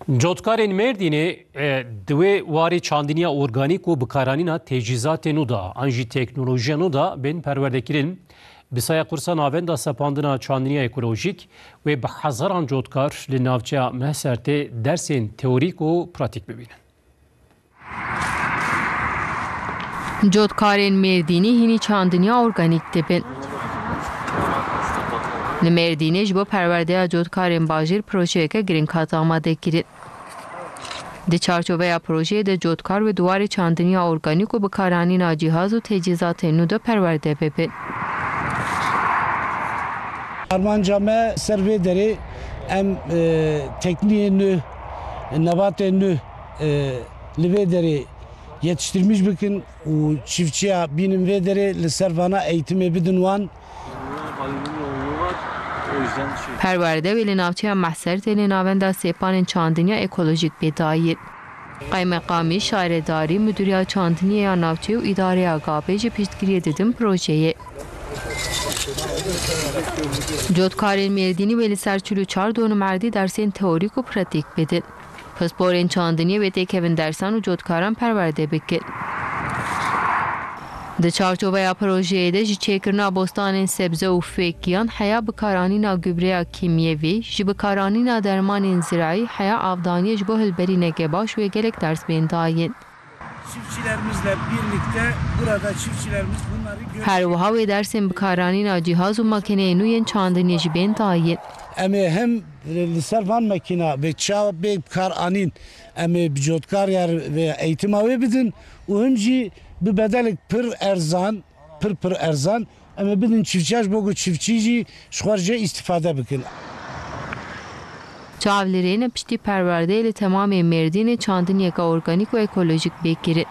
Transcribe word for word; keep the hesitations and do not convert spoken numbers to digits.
Cotkarên Mêrdînê, e, di wê warê çandiniya organîk û bikaranîna tecîzatê nû de, an jî teknolojiya nû de bên perwerdekirin. Bi saya Qursa Navenda Sepandina Çandiniya Ekolojîk wê bi hezaran cotkar li navçeya Mehsertê dersên teorîk û pratîk bibînin. Cotkarên Mêrdînî hînî çandiniya organîk dibin. Li Mêrdînê ji bo perwerdeya cotkarên bajêr projeyeke girîng hat amadekirin. Di çarçoveya projeyê de cotkar wê di warê çandiniya organîk û bikaranîna cîhaz û tecîzatên nû de perwerde bibin. Armanca me ser vê derê em, e, tekniyê nû, nebatê nû, e, li vê derê yetiştirmîş bikin û çiftçiya bînin vê derê li ser vana eğitimê bidin wan. Perwerde wê li navçeya Mehsertê li navenda sêpanên çandiniya ekolojîk bê dayîn. Qaymeqamî, şaredarî, Mudiriya Çandiniyê ya Navçeyê û Îdareya Gabê jî piştgiriyê didin projeyê. Cotkarên Mêrdînî wê li ser çil û çar donum erdî dersên teorîk û pratîk bidin. Pisporên çandiniyê wê têkevin dersan û cotkaran perwerde bikin. Di çarçoveya projeyê de ji çêkirina bostanên sebze û fêkiyan heya bikaranîna gubreya kîmyevî, ji bikaranîna dermanên zirayî heya avdaniyê ji bo hilberîneke baş wê gelek ders bên dayîn. Çiftçilerimizle birlikte burada çiftçilerimiz bunları görüyor. Her wiha wê dersên bikaranîna cîhaz û makîneyên nû yên çandinê jî bên dayîn. Em ê hem li ser van makîna vê çawa bê bikaranîn, em ê bi cotkar ya vê eğitima wê bidin û him jî bi bedelek pir erzan, pir pir erzan, em ê bidin çiftçiya ji bo ku çiftçî jî ji xwe re jê îstîfade bikin. Çavlêrêne piştî perwerdeyê li temamê Mêrdînê çandiniyeke organîk û ekolojîk bê kirin.